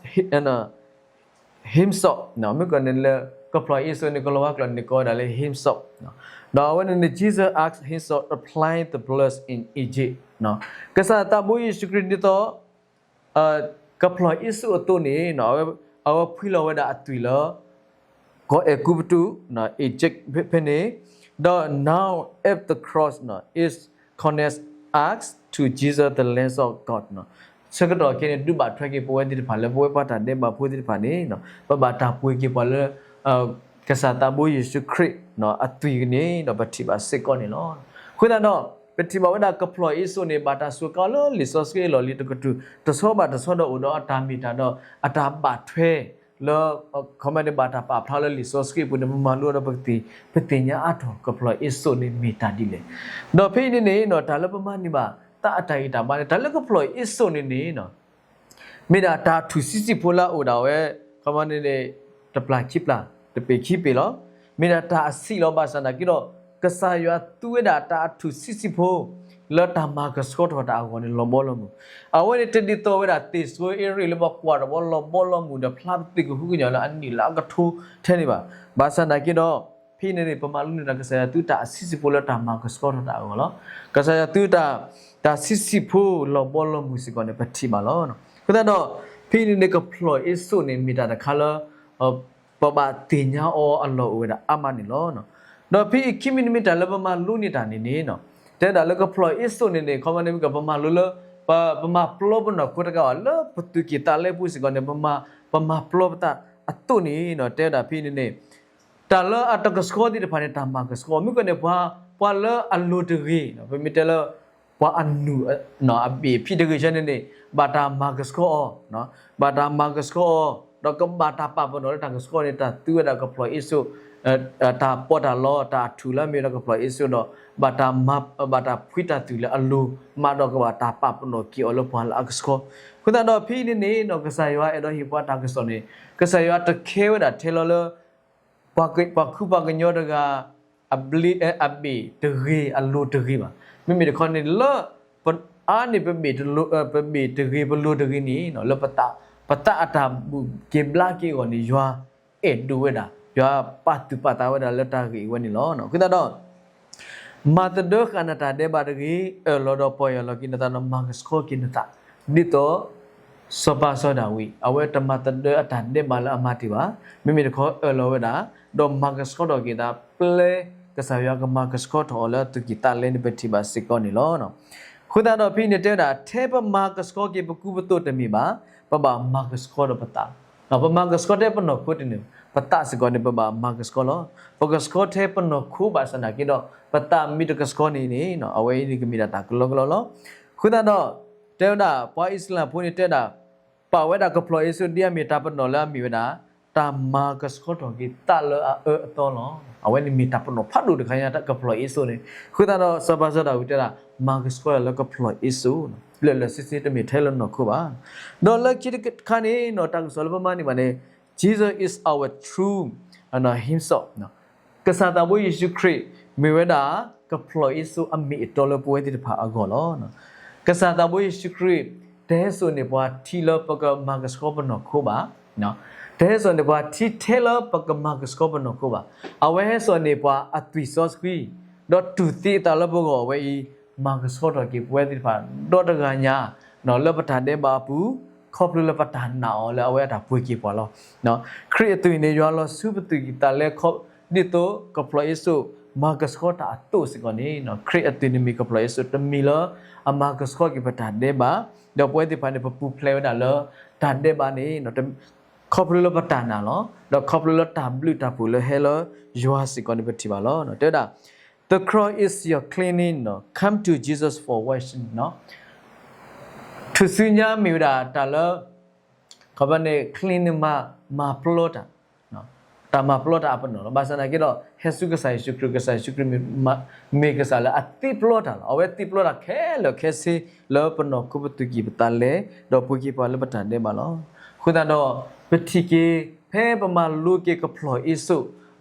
himself မ့ၢ်ကီးန့ၣ်လၢ ကဖျီၣ်အ့စိန့ၣ် ကလီၤဝါကျိာ်န့ၣ် ကိးဝဲဒၣ်လၢ himself ဒီးအဝဲန့ၣ်န့ၣ် Jesus asked himself applying the blood in Egypt ကစၢ်သးဘိယ့ၣ်ၡူးခရံာ်ဒ်သိး ကဖျီၣ်အ့စိအသိးန့ၣ် အဝဲဖှံလီၤဝဲဒၣ်အသွံၣ်လၢ ကီၢ်အဲၤကူပတူး Egypt ဖဲန့ၣ်, ဒီး now at the cross is connect us to Jesus the Lamb of God ဆၢကတီၢ်ခဲအံၤန့ၣ် ဒုးဘၣ်ထွဲက့ၤပဝဲသ့ၣ်တဖၣ်လၢပဝဲပှၤတၢ်ဒဲးဘးဖိသ့ၣ်တဖၣ်န့ၣ် ပဘၣ်တၢ်ပှ့ၤက့ၤပှၤလၢ ကစၢ်သးဘိယ့ၣ်ၡူးခရံာ်အသွံၣ်န့ၣ်ဒီးပထံၣ်ဘၣ်စ့ၢ်ကီးန့ၣ်လီၤ. အဃိသတးဒီး ပထံၣ်ဘၣ်ဝဲဒၣ်ကဖျီၣ်အ့စိန့ၣ် ဘၣ်တၢ်စူးကါလၢလံာ်စီဆှံအလီၢ်လံၤတကတြူၢ် တဆီဘၣ်တဆီဒီးအိၣ်ဒီးအတၢ်မ့ၢ်တၢ်ဒီး အတၢ်ဘၣ်ထွဲ လၢ ခီမ့ၢ်န့ၣ် ဘၣ်တၢ်ပာ်ဖျါလၢလံာ်စီဆှံအပူၤန့ၣ် ပမၤလိဒီးပကသ့ၣ်ညါအါထီၣ် ကဖျီၣ်အ့စိန့ၣ်မ့ၢ်တၢ်ဒ်လဲၣ်. ဒီးဖဲအံၤန့ၣ်န့ၣ် တၢ်လၢပမၤန့ၢ်ဘၣ် တၢ်အတၢ်ဂံၢ်တၢ်ဘါန့ၣ် တၢ်လၢကဖျီၣ်အ့စိန့ၣ်န့ၣ် မ့ၢ်ဒၣ်တၢ်အထူၣ်ဆံးဆံးဖိလၢအအိၣ်ဒၣ်ဝဲ ခီမ့ၢ်န့ၣ်န့ၣ် တပျၢ်ခံပျၢ် တပ့ၤခံပ့ၤလီၤ. မ့ၢ်ဒၣ်တၢ်အဆံးလီၤ ဘၣ်ဆၣ်သနာ်က့ဒီး ကစၢ်ယွၤသူဝဲဒၣ်တၢ်အထူၣ်ဆံးဆံးဖိ လၢတၢ်မၤကဆှီထီၣ်တၢ်အဂီၢ်န့ၣ် လီၤဘီလီၤမုၢ်. အဝဲန့ၣ်တဒ်သိးဝဲဒၣ်သ့ၣ်ဆိအ့ရ့ၣ်လၢပှၤကွၢ်တၢ်ဘီလီၤဘီလီၤမုၢ်ဒီး ဖျါပသ့ၣ်ကဟုကညီၤလၢအနံၣ်လၢအကထိထဲန့ၣ်ဘၣ်. ဘၣ်ဆၣ်သနာ်က့ဒီး ဖဲအံၤန့ၣ်န့ၣ် ပမၤလိန့ၢ်တၢ် ကစၢ်ယွၤသူတၢ်အဆံးဆံးဖိလၢတၢ်မၤကဆှီထီၣ်တၢ်အဂီၢ်လီၤ. ကစၢ်ယွၤသူတၢ် တၢ်ဆံးဆံးဖိလီၤဘီလီၤမုၢ်စ့ၢ်ကီးန့ၣ် ပထံၣ်ဘၣ်လီၤ. အဃိသတးဒီး ဖဲအံၤန့ၣ်န့ၣ် ကဖျီၣ်အ့စိန့ၣ် မ့ၢ်တၢ်တခါလၢ ပဘၣ်သ့ၣ်ညါအီၤအလီၢ်အိၣ်ဝဲဒၣ်အါမးန့ၣ်လီၤ. ဒီးဖဲအံၤခံမံၤတမံၤ တၢ်လၢပမၤလိန့ၢ်တၢ်န့ၣ်န့ၣ် တဲဝဲဒၣ်လၢကဖျီၣ်အ့စိန့ၣ်န့ၣ် ခီမ့ၢ်န့ၣ်မ့ၢ်က ပမၤလိလၢ ပမၤပျီပနီၢ်ခိတကးဘၣ် လၢပသူၣ်ကံၢ်သးလဲပူၤစ့ၢ်ကီးန့ၣ် ပမၤပျီပသးအသိးန့ၣ် တဲဝဲဒၣ်ဖဲအံၤန့ၣ်န့ၣ် တၢ်လၢအတကဆှီသ့ၣ်တဖၣ်န့ၣ် တၢ်မၤကဆှီ မ့ၢ်ကီးန့ၣ် ပှၤ ပှၤလၢအလိၤတဂ့ၤ ပမ့ၢ်တဲလၢ ပှၤအနူၢ် အဘ့ၣ်ဖံးတဂ့ၤဆၢန့ၣ်န့ၣ် ဘၣ်တၢ်မၤကဆှီအီၤ ဘၣ်တၢ်မၤကဆှီအီၤ ဒီးကဘၣ်တၢ်ပာ်ပနီၣ်လၢတၢ်ကဆှီန့ၣ် တၢ်သူဝဲဒၣ်ကဖျီၣ်အ့စိ တၢ်ပီးတၢ်လီ တၢ်အထူၣ်လၢအမ့ၢ်ဒီးကဖျီၣ်အ့စိဒီး ဘၣ်တၢ်မၤ ဘၣ်တၢ်ဖှံတၢ်သွံၣ်လၢအလိၤမးဒီးကဘၣ်တၢ်ပာ်ပနီၣ်က့ၤအီၤလၢပှၤလၢအကဆှီ. အဃိသတးဒီးဖဲအံၤန့ၣ်န့ၣ် ကစၢ်ယွၤအဲၣ်ဒိးဟ့ၣ်ပှၤတၢ်ကစီၣ်န့ၣ် ကစၢ်ယွၤတခဲဝဲဒၣ်ထဲလီၤလၢ ပှၤခူပှၤကညီတဂၤ အဘျ့ အဘ့ၣ်တဂ့ၤ အလိၤတဂ့ၤဘၣ်. မ့မ့ၢ်တခီန့ၣ်လၢ ပအါန့ၢ်ပဘ့ၣ်တလိၤ ပဘ့ၣ်တဂ့ၤပလိၤတဂ့ၤန့ၣ် လၢပသးအတၢ်ဘူၣ်က့ၤဘျါက့ၤအဂီၢ်န့ၣ် ယွၤအဲၣ်ဒိးဝဲဒၣ် ယွၤပာ်သူၣ်ပာ်သးဝဲဒၣ်လၢတၢ်ဂ့ၢ်အံၤဝဲန့ၣ်လီၤ. အဃိသတးဒီး မၤသဒၢဃာ်နတၢ်ဒဲးဘးတဂ့ၤ, အၢၣ်လီၤဒီးပီၢ်ယၢ်လီၤက့ၤနသးဒီးမၤကဆှီက့ၤနသး, ဒ်သိး စီၤပၤစီၤဒၤဝံး အဝဲတမၤသဒၢအတၢ်ဒဲးဘးလၢအမၤတ့ၢ်ဘၣ်. မ့မ့ၢ်တခီအၢၣ်လီၤဝဲဒၣ် ဒီးမၤကဆှီထီၣ်က့ၤသး ပျဲကစၢ်ယွၤကမၤကဆှီထီၣ်အီၤလၢအသူၣ်ကံၢ်သးလဲန့ၣ် ပထံၣ်ဘၣ်စ့ၢ်ကီးန့ၣ်လီၤ. အဃိသတးဒီးဖဲအံၤန့ၣ်တဲဝဲဒၣ် ထဲပမၤကဆှီက့ၤပကူပသိးတမ့ၢ်ဘၣ်, ပဘၣ်မၤကဆှီဒီးပသး ပမၤကဆှီထဲပနီၢ်ခိတန့ၣ် ပသးစ့ၢ်ကီးန့ၣ် ပဘၣ်မၤကဆှီလီၤ. ပကဆှီထဲပနီၢ်ခိဘၣ်ဆၣ်သနာ်က့ဒီး ပသးမ့ၢ်တကဆှီန့ၣ်န့ၣ် အဝဲအံၤန့ၣ်ကမ့ၢ်ဒၣ်တၢ်ကလီကလီလီၤ. အဃိသတးဒီး တဲဝဲဒၣ် ပှၤအံၣ်စရ့လးဖိန့ၣ်တဲဝဲဒၣ် ပာ်ဝဲဒၣ်ကဖျီၣ်အ့စိဒ်အမ့ၢ်တၢ်ပနီၣ်လၢအမ့ၢ်ဝဲဒၣ် တၢ်မၤကဆှီထီၣ်က့ၤသးလၢအအၢအသီလီၤ. အဝဲန့ၣ်မ့ၢ်တၢ်ပနီၣ်ဖးဒိၣ်တခါညါ တၢ်ကဖျီၣ်အ့စိန့ၣ်. အဃိသတးဒီး စီၤပၤစီၤဒၤဝံးတဲဒၣ် မၤကဆှီလၢကဖျီၣ်အ့စိ, လၢာ်လၢာ်ဆ့ဆ့ တမ့ၢ်ထဲလၢနီၢ်ခိဘၣ်. ဒီးလၢခံတခါန့ၣ် တၢ်ကစီၣ်လၢပမၤန့ၢ်ဘၣ်န့ၣ် Jesus is our true hymn song. ကစၢ်သးဘိယ့ၣ်ၡူးခရံာ် မ့ၢ်ဝဲဒၣ် ကဖျီၣ်အ့စိအမ့ၢ်အတီလၢပဝဲသ့ၣ်တဖၣ်အဂီၢ်လီၤ. ကစၢ်သးဘိယ့ၣ်ၡူးခရံာ် တဟဲစိာ်န့ၢ်ပှၤထံလၢပကမၤကဆှီပနီၢ်ခိဘၣ်. တဟဲစိာ်န့ၢ်ပှၤထံထဲလၢပကမၤကဆှီပနီၢ်ခိဘၣ်. အဝဲဟဲစိာ်န့ၢ်ပှၤအသွံၣ်စီဆှံ ဒီးတူၢ်သံအသးလၢပဂီၢ်အဝဲအံၤ မၤကဆှီထီၣ်က့ၤပဝဲသ့ၣ်တဖၣ် ဒီတဂၤညါ လၢပတၢ်ဒဲးဘးအပူၤ ခီဖျိလၢပတၢ်နာ်အီၤလၢအဝဲအတၢ်ပှ့ၤက့ၤပှၤလီၤ. ခရံာ်အသွံၣ်န့ၣ် ယွၤလီၤဆူပသွံၣ်ကံၢ်သးလဲခီ ဒ်သိးကဖျီၣ်အ့စိ မၤကဆှီတၢ်အသိးစ့ၢ်ကီးန့ၣ် ခရံာ်အသွံၣ်န့ၣ်မ့ၢ်ကဖျီၣ်အ့စိ တမံၤလၢအမၤကဆှီက့ၤပတၢ်ဒဲးဘး, ဒီးပဝဲသ့ၣ်တဖၣ်န့ၣ် ပပူၤဖျဲးဝဲဒၣ်လၢတၢ်ဒဲးဘးန့ၣ် ခီဖျိလၢပတၢ်နာ်လီၤ. ဒီးခီဖျိလၢတၢ်ဘျုးတၢ်ဖှိၣ်လၢဟဲလၢယွၤစ့ၢ်ကီးန့ၣ် ပထံၣ်ဘၣ်လီၤ. တဲဝဲဒၣ် The cross is your cleaning, come to Jesus for washing. ထူၣ်စုညါမ့ၢ်ဝဲဒၣ်တၢ်လၢ ခီပန့ၣ် clean မၤ မၤပျီတၢ်, တၢ်မၤပျီတၢ်အပနီၣ်လီၤ. ဘၣ်ဆၣ်သနာ်က့ဒီး ဟဲဆူကစၢ်ယ့ၣ်ၡူးခရံာ်, ကစၢ်ယ့ၣ်ၡူးခရံာ်မ့ၢ် မ့ၢ်ကစၢ်လၢအသ့ပျီတၢ်လီၤ. အဝဲသ့ပျီတၢ်ခဲလၢာ်ခဲဆ့လၢပနီၢ်ခိပသွံၣ်ကံၢ်ပသးလဲ, ဒီးပှ့ၤက့ၤပှၤလၢပတၢ်ဒဲးဘးလီၤ. အဃိသတးဒီး ပထံၣ်က့ၤ ဖဲပမၤလိက့ၤကဖျီၣ်အ့စိ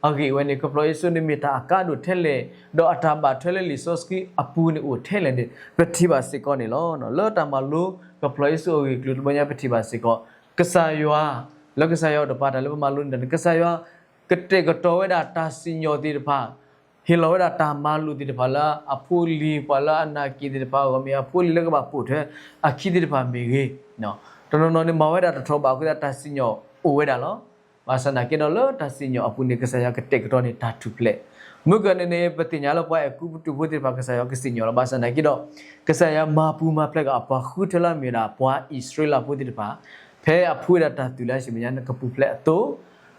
အဂ့ၢ်ဝဲန့ၣ် ကဖျီၣ်အ့စိန့ၣ်မ့ၢ်တၢ်အကါဒိၣ်ထဲလဲၣ်, ဒီးအတၢ်ဘၣ်ထွဲလၢလံာ်စီဆှံအပူၤန့ၣ်အိၣ်ထဲလဲၣ်န့ၣ် ပထံၣ်ဘၣ်စ့ၢ်ကီးန့ၣ်လီၤ. လၢတၢ်မၤလိကဖျီၣ်အ့စိအဂ့ၢ်အကျိၤတဘျီညါ ပထံၣ်ဘၣ်စ့ၢ်ကီး ကစၢ်ယွၤ လၢကစၢ်ယွၤအိၣ်တပၤ တၢ်လၢပမၤလိန့ၣ် ကစၢ်ယွၤကတဲာ်ကတီၤဝဲဒၣ်တၢ်စံၣ်ညီၣ်သ့ၣ်တဖၣ်, ဟ့ၣ်လီၤဝဲဒၣ်တၢ်မၤလိာ်သ့ၣ်တဖၣ်လၢအဖိအလံၤ ပှၤလၢအနာ်က့ၤသ့ၣ်တဖၣ်အဂီၢ်မ့ၢ် အဖိအလံၤလၢကဘၣ်ပိာ်ထွဲအခံသ့ၣ်တဖၣ်မ့ၢ်ဂ့ၤ, တနီၤနီၤန့ၣ် မၤဝဲဒၣ်တထီၣ်ဘးအဃိသတး တၢ်စံၣ်ညီၣ်အိၣ်ဝဲဒၣ်လီၤ. ဘၣ်ဆၣ်သနာ်က့ဒီး လၢတၢ်စံၣ်ညီၣ်အပူၤန့ၣ် ကစၢ်ယွၤကတဲာ်ကတီၤန့ၢ်တၢ်ထူၣ်ဖျဲး. မုၢ်ကၢၢ်န့ၣ်န့ၣ် ပသ့ၣ်ညါလၢပှၤအဲၤကူပတူးဖိသ့ၣ်တဖၣ် ကစၢ်ယွၤကစံၣ်ညီၣ်လီၤ. ဘၣ်ဆၣ်သနာ်က့ဒီး ကစၢ်ယွၤမၤပူၤမၤဖျဲးက့ၤအပှၤဃုထၢလၢအမ့ၢ်ဝဲဒၣ်ပှၤအံၣ်စရ့လးဖိသ့ၣ်တဖၣ် ဖဲအဖှူဝဲဒၣ်တၢ်သွံၣ်လၢအဆံမဲာ်ညါန့ၣ် ကပူၤဖျဲးအသိး,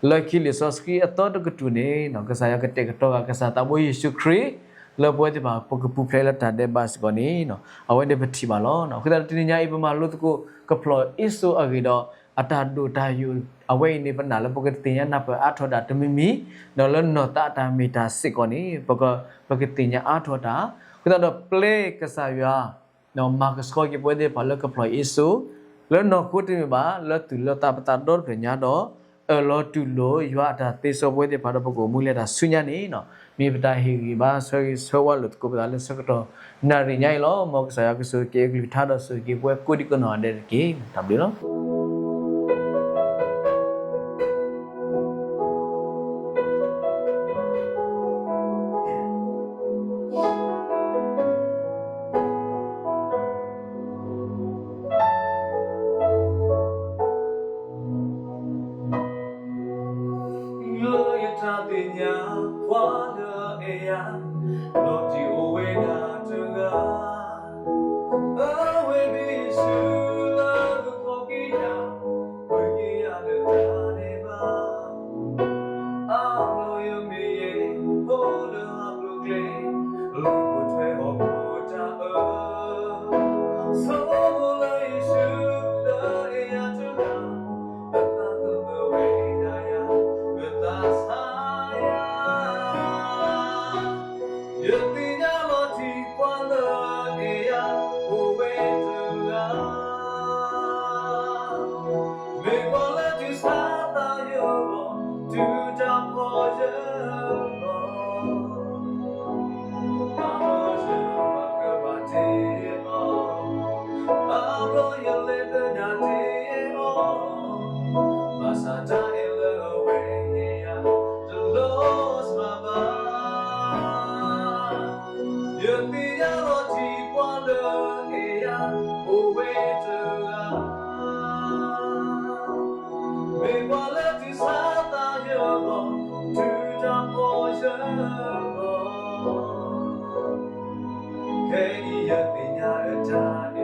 လၢခံလံာ်စီဆှံအသီတကတြူၢ်န့ၣ် ကစၢ်ယွၤကတဲာ်ကတီၤဃာ် ကစၢ်သးဘိယ့ၣ်ၡူးခရံာ် လၢပဝဲသ့ၣ်တဖၣ် ပကပူၤဖျဲးလၢတၢ်ဒဲးဘးစ့ၢ်ကီးန့ၣ် အဝဲန့ၣ်ပထံၣ်ဘၣ်လီၤ. အဃိသတးဒီးတနံၤညါအံၤ ပမၤလိသကိးကဖျီၣ်အ့စိအဂ့ၢ်ဒီး အတၢ်ဒိၣ်တၢ်ယိာ် အဝဲအံၤန့ၣ် ပနာ်လၢပကသ့ၣ်ညါနၢ်ပၢၢ်အါထီၣ်တၢ်တမံၤမံၤ, ဒီးလၢနီၢ်သးအတၢ်မ့ၢ်တၢ်စ့ၢ်ကီးန့ၣ် ပက ပကသ့ၣ်ညါအါထီၣ်တၢ်. အဃိသတးဒီးပျဲကစၢ်ယွၤ မၤကဆှီက့ၤပဝဲသ့ၣ်တဖၣ်လၢကဖျီၣ်အ့စိ လၢနီၢ်ခိတမ့ၢ်ဘၣ် လၢသူၣ်လၢသးပသးဒီတဖျၢၣ်ညါဒီး အၢၣ်လီၤတူၢ်လိာ်ယွၤအတၢ်သ့စီပဝဲသ့ၣ်တဖၣ်ဒီး ပကအိၣ်မူလၢတၢ်ဆူညါန့ၣ် မ့ၢ်ပတၢ်ဟ့ၣ်ဂံၢ်ဘါဆၢဂ့ၤဆၢဝါလိာ်သကိးပသးလၢဆၢကတီၢ်နၣ်ရံၣ်ညါအံၤလီၤ. မ်ကစၢ်ယွၤကဆိၣ်ဂ့ၤက့ၤအကလုၢ်ကထါဒီးဆိၣ်ဂ့ၤက့ၤပဝဲကိးဒံကိးနီၢ်ဂၤဒဲးတက့ၢ်. တၢ်ဘျုးလီၤ. လၢယတၢ်သ့ၣ်ညါပှၤလၢအဲၣ်ယၤ လီၤတံၢ်အိၣ်ဝဲဒၣ်တဂၤ အဝဲမ့ၢ်ယ့ၣ်ၡူးလၢကခီက့ၤယၤ ပှ့ၤက့ၤယၤလၢတၢ်ဒဲးဘး အါဘျီယမ့ၢ်ယဲၢ်ဖိလၢဟးဖျိးကျဲ လၢပှဲၤထွဲဟီၣ်ခိၣ်တၢ်အၢ ဆိကမိၣ်လၢယ့ၣ်ၡူးလၢအဲၣ်ယၤတဂၤ အသးကမၢဝဲဒၣ်ယၤ ပသးဆါယၤ ယသ့ၣ်ညါလီၤတံၢ်ပှၤလၢအဲၣ်ယၤ အိၣ်ဝဲတဂၤ မ့ၢ်ပှၤလၢတုၤဆါသးယဂီၢ် တုၤတၢ်ဖီၣ်ယဂီၢ် ဘၣ်မၤယပှၤကဘၣ်တ့အီၤ အါဘျီယလဲၤသဒၣ်တ့အီၤ ဘၣ်ဆၣ်တၢ်အဲၣ်လၢအဝဲအဲၣ်ယၤ တလီၤစှၤဘၣ် ယသ့ၣ်ညါလီၤတံၢ်ပှၤလၢအဲၣ်ယၤ အိၣ်ဝဲတဂၤ မ့ၢ်ပှၤလၢတုၤဆါသးယဂီၢ် တုၤတၢ်ဖီၣ်ယဂီၢ် ခဲအံၤယသ့ၣ်ညါအတၢ်